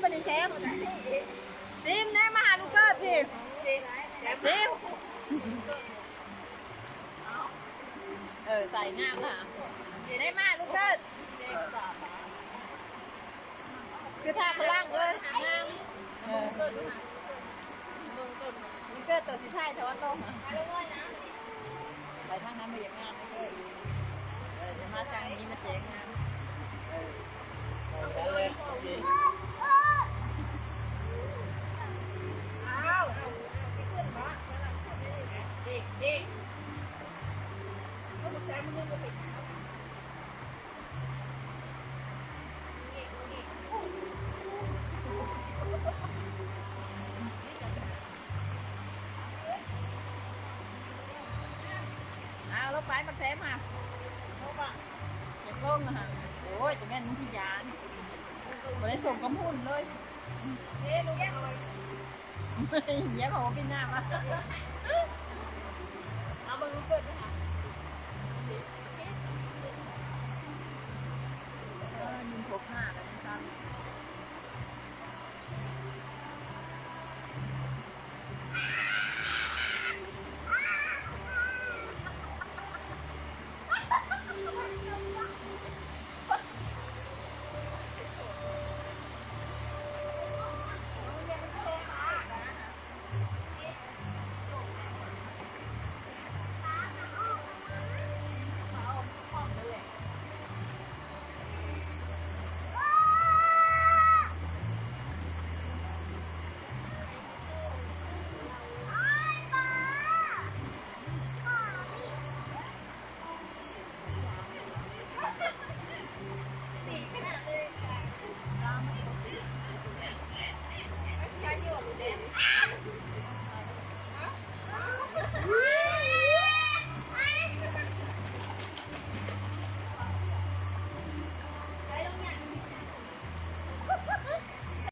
ບັດນີ້ແຊມ ທີມແນມມາຫາລູກເກີດ ທີມ ທີມ ເອີ ໃສ່ງາມລະ ແນມມາຫາລູກເກີດ ຄືທ່າຝຣັ່ງເລີຍ ງາມ ເອີ ລູກເກີດໂຕສຸດທ້າຍຖອດລົງ ໄປທາງນັ້ນບໍ່ຢາກງາມເລີຍ ເອີ ຈະມາທາງນີ້ມາແຈງງານ ເອີ ເອົາລົງໄປ ບັກແຊມຫາ ຢາກລົງນະຫະ ໂອ້ຍ ຈະແມ່ນມຶງຂີ້ຢ້ານ ບໍ່ໄດ້ສົມກັບຫຸ່ນເລີຍ ຢຽບເອົາ ບໍ່ເປັນຫຍັງ ເອົາເບິ່ງເກີດນະຫະ ຍິງຄົບຫ້າແລ້ວນະ.